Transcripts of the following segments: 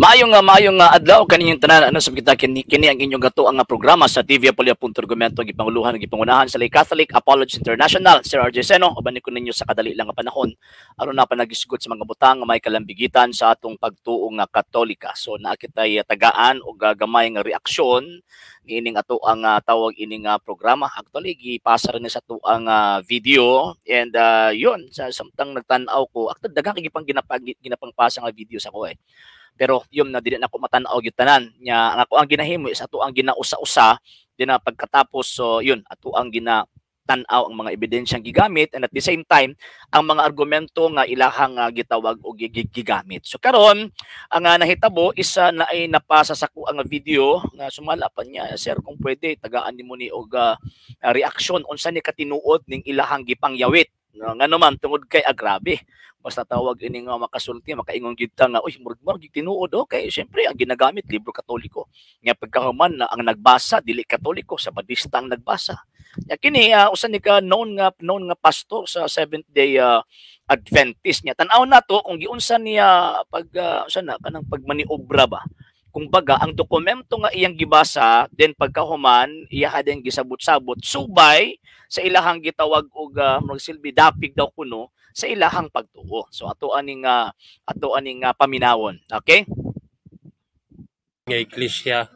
Maayong adlaw kaninyong tanan. Ano sa kita, kini, kini ang inyong gato ang programa sa TV Apolia Punto Argumento, gipanguluhan, gipangunahan sa Catholic Apologists International. Sir RJ Seno, uban ko ninyo sa kadali lang nga panahon aron na panagisgot sa mga butang nga may kalambigitan sa atong pagtuo nga Katolika. So naa kitay tagaan og gamay nga reaksyon niining ato ang tawag ining programa. Actually, gipasa rin sa ato ang video and yun, sa samtang nagtan-aw ko, actually daghang kay gipang ginapangpasa nga video sa ko eh. Pero yun na dili na ako matan-aw gyud tanan nya. Ang ako ang ginahimo is ato ang ginausa-usa din na pagkatapos. So yun, ato ang gina tan-aw ang mga ebidensyang gigamit and at the same time ang mga argumento nga ilahang gitawag og gigamit. So karon ang nahitabo isa na ay napasa sa ko ang video nga sumala pa niya, "Sir, kung pwede tagaan nimo ni og reaksyon unsa ni katinuod ning ilahang gipangyawit." No, ngano man tungod kay agrabe. Basta tawag ini nga makasulti, makaingon gid ta nga, "Uy, murag murag tinuod." Okay, syempre ang ginagamit libro Katoliko. Nga pagkahuman na ang nagbasa dili Katoliko, Sabadista ang nagbasa. Nya kini usa ni ka known nga pastor sa Seventh Day Adventist niya. Tan-aw nato kung giunsa niya pag usa na kanang pagmaniobra ba. Kung baga ang dokumento nga iyang gibasa, then pagkahuman iya din gisabot-sabot subay sa ilahang gitawag og magsilbi dapig daw kuno sa ilahang pagtuo. So ato aning paminawon. Okay? Nga iglesia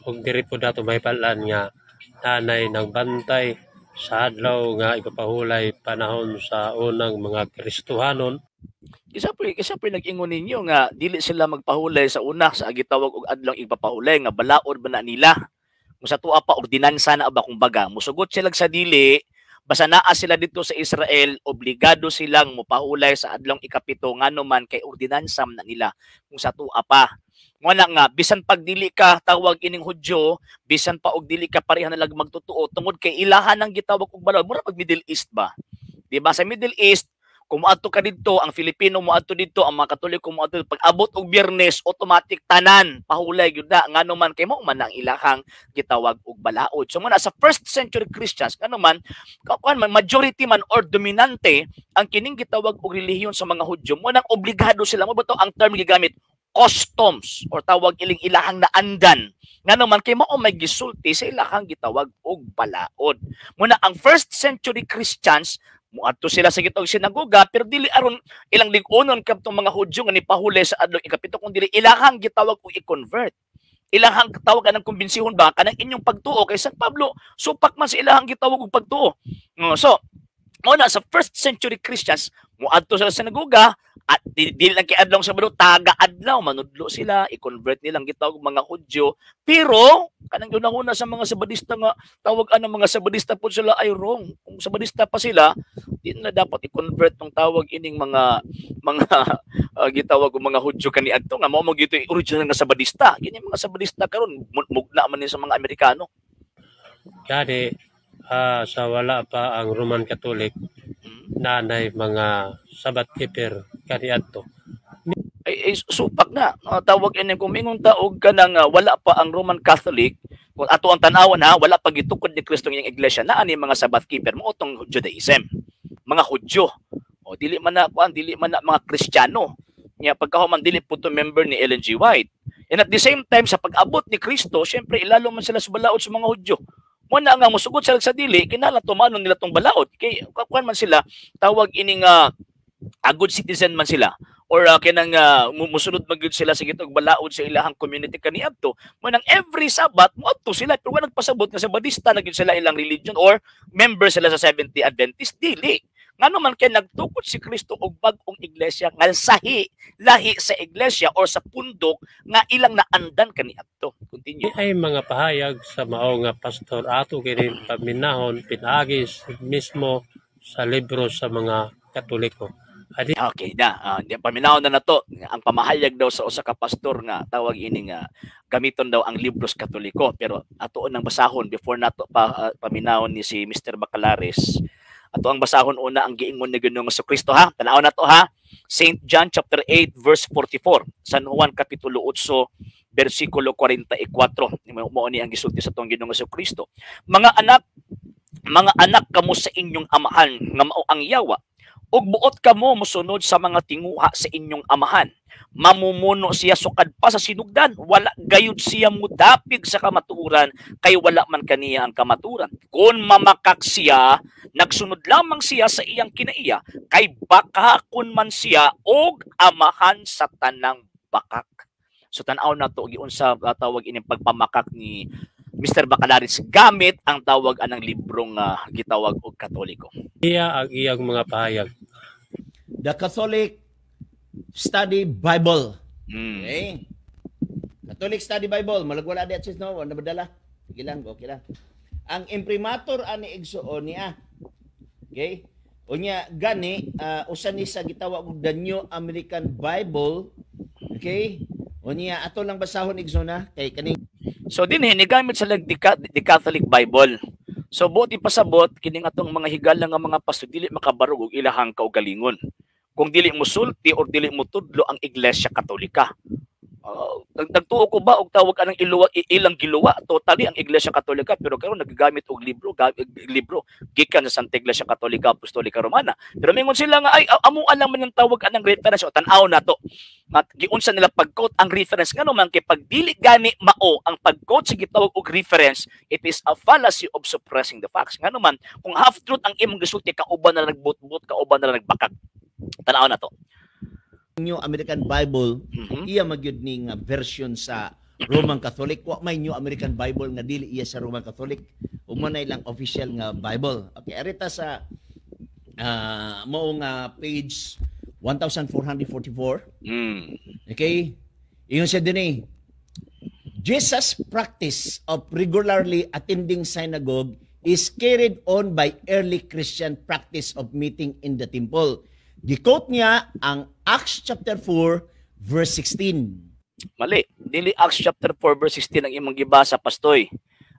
ug diri po dato mahibal-an nga nanay nagbantay sa adlaw nga ipapahulay panahon sa unang mga Kristohanon. Isa po nag-ingon ninyo nga dili sila magpahulay sa una sa gitawag og adlong ipapahulay nga balaod ba na nila. Kung sa tuwa pa, ordinansa na ba, kung baga musugot sila sa dili, basta naa sila dito sa Israel, obligado silang mopahulay sa adlong 7, ngano man kay ordinansa na nila kung sa tuwa pa. Mo na nga bisan pag dili ka tawag ining Hudyo, bisan pa og dili ka pareha nalag magtotoo, tungod kay ilahan ang gitawag og balaod, mura pag Middle East ba. Di ba sa Middle East, kung moadto ka didto, ang Filipino moadto didto, ang mga Katoliko moadto, pag abot og Biyernes, automatic tanan pahulay gyud na, ngano man kay mao man ang ilahang gitawag og balaod. So muna sa first century Christians, ngano man kuan man majority man or dominante ang kining gitawag og relihiyon sa mga Hudyo, mo nang obligado sila mo ba to ang term gigamit, customs or tawag iling ilahang naandan, ngano man kay mao may gisulti sa ilahang gitawag og balaod. Muna ang first century Christians, muadto sila sa gitawag sinagoga, pero dili aron ilang lig-unon kadtong mga Hudyo nga nipahuli sa adlong 7, kun dili ilahang gitawag og i-convert. Ilahang tawag anang kumbensihon ba kanang inyong pagtuo, kay San Pablo supak man sa ilahang gitawag og pagtuo. So mao na sa first century Christians, muadto sila sa sinagoga at dili lang kay adlong Sabado, taga adlaw manudlo sila, i-convert nilang gitawag mga Hudyo. Pero kanang unang-una sa mga Sabadista nga tawag anang mga Sabadista po sila ay wrong. Kung Sabadista pa sila, di na dapat i-convert tong tawag ining mga gitawag og mga Hudyo kaniadto nga mao mo gito original nga Sabadista. Kini mga Sabadista karon mugna man ni sa mga Amerikano. Gani sa wala pa ang Roman Catholic, nanay mga Sabbath keeper kaniadto. Ay supak na. Tawag ini kung mingon ta og kanang wala pa ang Roman Catholic, kung ato ang tan-awon ha, wala pa gitukod ni Kristo ang iyang iglesia, naa ni mga Sabbath keeper mao tong Judaism. Mga Hudyo. O dili man na kuan, dili man na mga Kristiyano. Nya pagkahuman dili po to member ni Ellen G. White. And at the same time, sa pag-abot ni Kristo, syempre ilalo man sila sa balaod sa mga Hudyo. Mo na nga musugot sila sa dili, kinahanglan tumanon nila tong balaod. Kay kuan man sila, tawag ining a good citizen man sila or kinang musunod man gyud sila sa gitog balaod sa ilahang community kaniadto. Mo nang every Sabbath moadto sila, pero wa nagpasabot nga Sabadista na gyud sila ilang religion or member sila sa Seventh-day Adventist, dili. Ngano man kay nagtukod si Kristo og bag-ong iglesia nga sahi lahi sa iglesia or sa pundok nga ilang naandan kaniadto. Continue. Ay mga pahayag sa mao nga pastor, ato kini paminahon pinaagi mismo sa libro sa mga Katoliko. Adi Okay na, di paminaw na nato ang pamahayag daw sa usa ka pastor nga tawag ini nga gamiton daw ang libros Katoliko, pero ato nang basahon before nato pa paminawon ni si Mr. Bacalares. Ato ang basahon una ang giingon ni Ginoong Kristo ha. Tan-aw na to ha. St. John chapter 8 verse 44. San Juan kapitulo 8 bersikulo 44. Mao ni ang gisulti sa atong Ginoong Kristo. Mga anak, mga anak kamo sa inyong amahan nga mao ang yawa. Ug buot kamo mosunod sa mga tinguha sa inyong amahan. Mamumuno siya sukad pa sa sinugdan, wala gayud siya mudapig sa kamatuoran kay wala man kaniya ang kamatuoran. Kung mamakak siya, nagsunod lamang siya sa iyang kinaiya, kay bakakon man siya og amahan sa tanang bakak. So tan-aw na to giunsa tawag ining pagpamakak ni Mr. Bacalaris gamit ang tawag anang librong gitawag og Katoliko. Iya ang iyang mga pahayag. The Catholic Study Bible. Okay. Catholic Study Bible, malag wala di sis, no, wala badala. Sige lang, okay lang. Ang imprimatur ani, igsuon, niya. Okay? Unya gani usa ni sa gitawag og The New American Bible. Okay? Unya ato lang basahon, igsoon, na kay kaning So dinhi ni gamit sa the Catholic Bible. So buot ipasabot kining atong mga higala nga mga pastor dili makabarog og ilahang kaugalingon kung dili mo sulti or dili mo tudlo ang Iglesia Katolika. Nagtuo ko ba og tawag anang iluwa, ilang giluwa totally ang Iglesia Katolika, pero karon nagagamit og libro libro gikan sa Santa Iglesia Katolika Apostolika Romana, pero mingon sila nga ay amo lang man ang tawag anang reference. O tan-aw nato at giunsa nila pag-quote ang reference, ngano man kay pag dili gani mao ang pag-quote sa gitawag og reference, it is a fallacy of suppressing the facts. Ngano man kung half truth ang imong gisulti, kauban na nagbutbut, kauban na nagbakak. Tan-aw na to. New American Bible, iya magyud ni nga version sa Roman Catholic. Wa may New American Bible nga dili iya sa Roman Catholic, ug mo na ilang official nga Bible. Okay, arita sa mao nga page 1444. Okay, ingon siya dinhi, "Jesus' practice of regularly attending synagogue is carried on by early Christian practice of meeting in the temple." Gi-quote niya ang Acts chapter 4 verse 16. Mali. Dili Acts chapter 4 verse 16 ang imong gibasa, pastoy.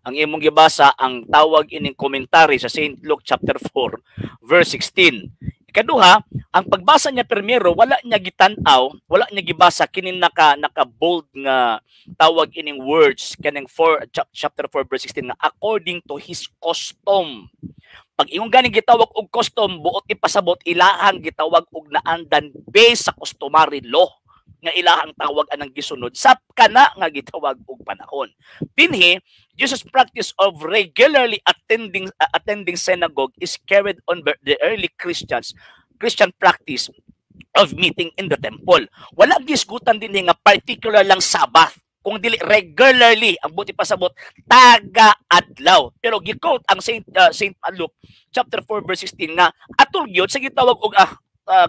Ang imong gibasa ang tawag ining commentary sa St. Luke chapter 4 verse 16. Ikaduha, ang pagbasa niya primero, wala niya gitan-aw, wala niya gibasa kining naka bold nga tawag ining words kaning 4 chapter 4 verse 16 nga "according to his custom." Pag imong ganing gitawag og custom, buot ipasabot ilahang gitawag og naandan based sa customary law nga ilahang tawag anang gisunod sa kana nga gitawag og panahon. Dinhi, Jesus' practice of regularly attending synagogue is carried on by the early Christian practice of meeting in the temple. Wala gisgutan dinhi nga particular lang Sabbath kung dili regularly, ang buot ipasabot taga adlaw, pero gi-quote ang Saint Luke chapter 4 verse 16 nga atol gyud sa gitawag og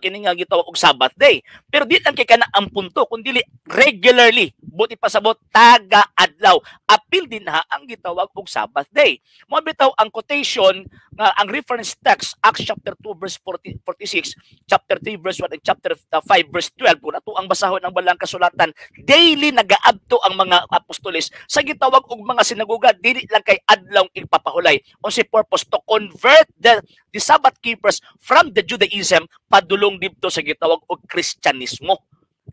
kini nga gitawag og Sabbath day, pero di lang kay kana ang punto kun dili regularly, buot ipasabot taga adlaw, apil din ha ang gitawag og Sabbath day. Mo bitaw ang quotation nga ang reference text Acts chapter 2 verse 40, 46, chapter 3 verse 1 and chapter 5 verse 12. Kung ato ang basahon ang balang kasulatan, daily nagaadto ang mga apostoles sa gitawag og mga sinagoga, dili lang kay adlaw ipapahulay. Unsay purpose? To convert the Sabbath keepers from the Judaism padulong didto sa gitawag og Kristyanismo,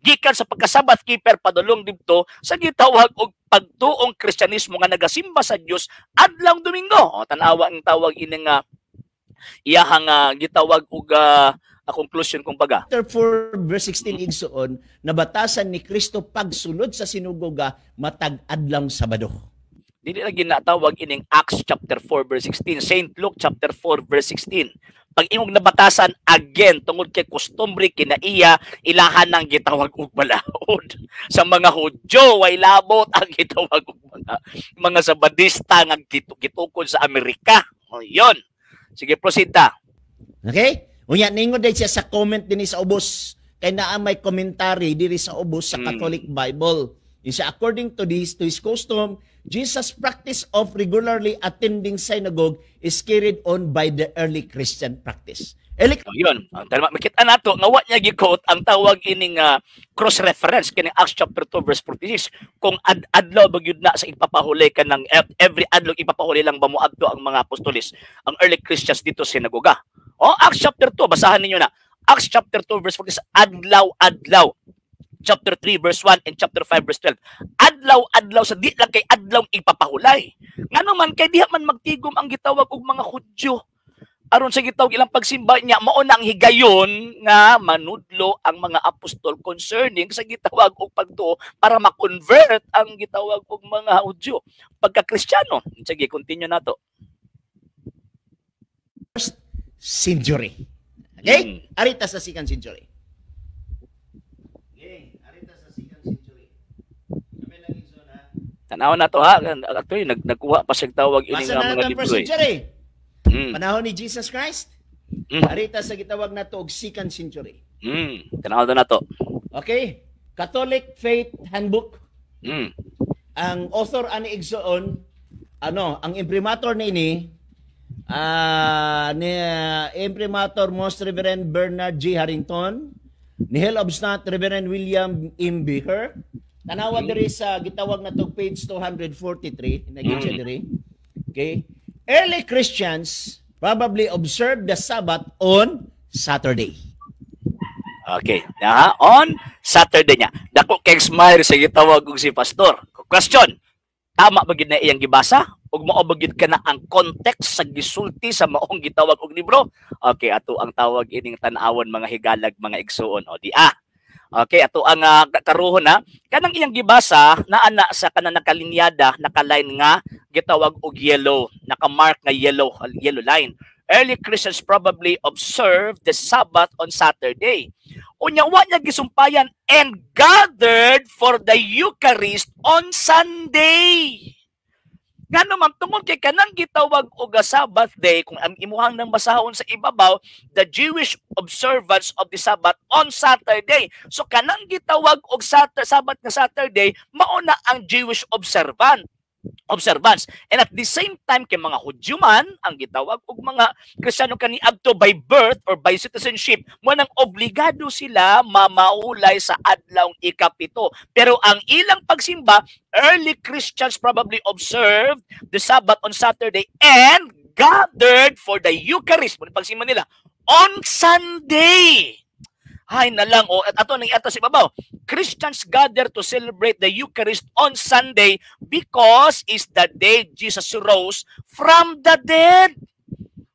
gikan sa pagka-Sabbath keeper padulong didto sa gitawag og pagtuong Kristyanismo nga nagasimba sa Dios adlaw Domingo. O tan-awa ang tawag ini nga iyahang gitawag og conclusion kumbaga. Chapter 4 verse 16, igsuon, nabatasan ni Kristo pagsulod sa sinagoga matag adlaw Sabado. Dili na ginatawag ining Acts chapter 4 verse 16, St. Luke chapter 4 verse 16. Pag imong nabatasan again, tungod kay kostumbre kinaiya ilahan ng gitawag og balaod sa mga Hudyo, way labot ang gitawag og mga Sabadista nga gitukod sa Amerika. O, yun. Sige, proceed ta. Okay? Unya ningon din siya sa comment dinhi sa ubos, kay naa may commentary diri sa ubos sa Catholic Bible. Isa, "According to his custom, Jesus' practice of regularly attending synagogue is carried on by the early Christian practice." Early O, yun. Ang tama, makita nato nga wa niya gi-quote ang tawag ining cross reference kining Acts chapter 2 verse 46, kung adlaw ba gyud na sa ipapahuli ka ng every adlaw ipapahuli lang ba moadto ang mga apostoles, ang early Christians dito sa sinagoga. O Acts chapter 2, basahan ninyo na. Acts chapter 2 verse 46, adlaw adlaw. Chapter 3 verse 1 and chapter 5 verse 12. Adlaw adlaw sa di lang kay adlaw ipapahulay. Ngano man kay diha man magtigom ang gitawag og mga Hudyo. Aron sa gitawag ilang pagsimba niya, mao na ang higayon nga manudlo ang mga apostol concerning sa gitawag og pagtuo para ma-convert ang gitawag og mga Hudyo pagka-Kristiyano. Sige, continue nato. First century. Okay? Mm. Arita sa second century. Okay, arita sa second century. Kami lang igsoon, ha. Tanaw na to ha. Actually, nagkuha pa siya tawag ini Basa nga na mga natin libro first eh. century. Mm. Panahon ni Jesus Christ. Mm. Arita sa gitawag nato og second century. Tanaw na to. Okay? Catholic Faith Handbook. Mm. Ang author ani, igsoon, ano, ang imprimatur niini ni Imprimatur Most Reverend Bernard G. Harrington, Nihil obstat Reverend William M. Baker. Tanawa diri sa gitawag na tog page 243, naging siya diri. Okay? Early Christians probably observed the Sabbath on Saturday. Okay. Ha? On Saturday niya. Dako kay smile sa gitawag og si pastor. Question. Tama ba gid na iyang gibasa? Ug mao ba gid kana ang context sa gisulti sa maong gitawag og libro? Okay, ato ang tawag ining tan-awon, mga higalag, mga igsuon. O di ah. Okay, ato ang karuhon ha. Kanang iyang gibasa naa na sa kanang nakalinyada, nakaline nga gitawag og yellow, naka-mark nga yellow, yellow line. Early Christians probably observed the Sabbath on Saturday. Unya wa niya gisumpayan and gathered for the Eucharist on Sunday. Ngano man? Tungod kay kanang gitawag og a Sabbath day, kung ang imuhang nang basahon sa ibabaw, the Jewish observance of the Sabbath on Saturday. So kanang gitawag og Sabbath nga Saturday, mao na ang Jewish observance. And at the same time, kay mga Hudyo man ang gitawag og mga Kristiyano kaniadto by birth or by citizenship, mo nang obligado sila mamahulay sa adlaw 7. Pero ang ilang pagsimba, early Christians probably observed the Sabbath on Saturday and gathered for the Eucharist. Mo pagsimba nila on Sunday. Hay na lang o at ato nang iato sa ibabaw. Christians gather to celebrate the Eucharist on Sunday because is the day Jesus rose from the dead.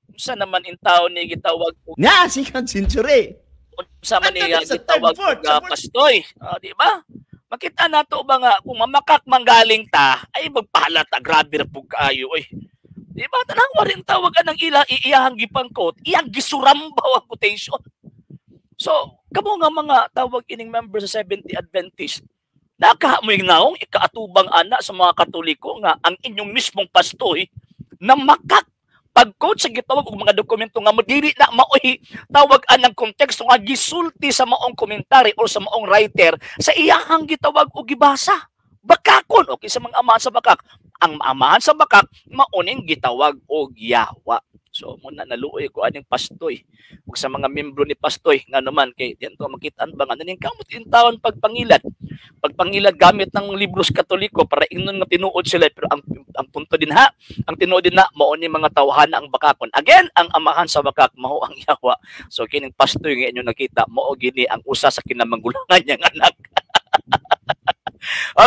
Unsa naman in taon ni gitawag og Nga, second century. Unsa man ni Ano, sa third, gitawag fourth, og sa fourth. pastoy? Ah, di ba? Makita nato ba nga kung mamakak manggaling ta ay magpahalata, grabe ra pug kaayo oy. Di ba? Tanang rin tawag anang ila iyahang gipangkot, iyang gisurambaw ang quotation. So, kamo nga mga tawag ining member sa 70 Adventist, nakahamoy naong ikaatubang ana sa mga Katoliko nga ang inyong mismong pastoy na makak pag-quote sa gitawag og mga dokumento nga dili na maoy tawag anang konteksto nga gisulti sa maong commentary or sa maong writer sa iyahang gitawag og gibasa. Bakakon, okay, sa mga amahan sa bakak. Ang amahan sa bakak mauning gitawag og yawa. So muna naluoy ko aning pastoy ug sa mga membro ni pastoy, nga naman kay diyan to makit-an ba nga naning kamot in taon pagpangilad. Pagpangilad gamit ng libros Katoliko para ingnon nga tinuod sila, pero ang punto din ha, ang tinuod din na mao ni mga tawhana ang bakakon. Again, ang amahan sa bakak mao ang yawa. So kining pastoy nga inyo nakita mao gini ang usa sa kinamanggulangan niyang anak.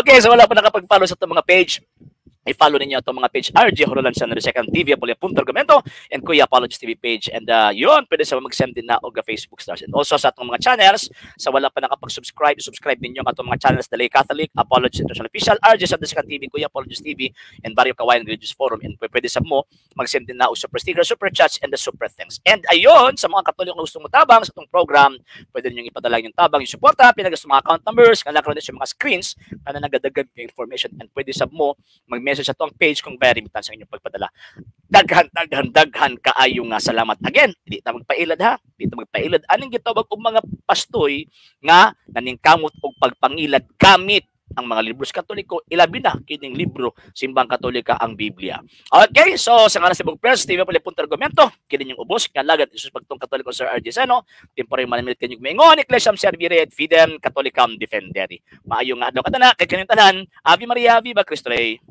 Okay, so wala pa nakapag-follow sa itong mga page, i-follow ninyo itong mga page: RJ Horolan sa Second TV, Apolia Punto Argumento, and Kuya Apologist TV page. And yun, pwede sa mag-send din na og Facebook stars. And also sa atong mga channels, sa wala pa nakapag-subscribe, subscribe ninyo ang atong mga channels: The Catholic, Apologist International Official, RJ sa Second TV, Kuya Apologist TV, and Barrio Kawayan Religious Forum. And pwede sa mo mag-send din na og super sticker, super chats, and the super thanks. And ayun, sa mga Katoliko na gustong mutabang sa atong program, pwede ninyong ipadala yung tabang, yung suporta, pinagas sa mga account numbers, kanang sa mga screens, kana nagadagan ng information, and pwede sa mo mag-message sa atong page kung very remittance ang inyong pagpadala. Daghan, daghan, daghan kaayo nga salamat. Again, di ta magpailad ha. Di ta magpailad. Aning gitawag og mga pastoy nga naningkamot og pagpangilad gamit ang mga libros Katoliko, ilabi na kining libro Simbang Katolika, ang Biblia. Okay, so sa ngalan sa Bug Press, TV Pala Punto Argumento, kini yung ubos, nga lagad Jesus pagtong Katoliko Sir RJ Seno, tempore manamit kanyong maingon, Ecclesiam Servire et Fidem Catholicam Defendere. Maayo nga adlaw katana, kay kanyang tanan, Ave Maria, Viva Cristo Rey.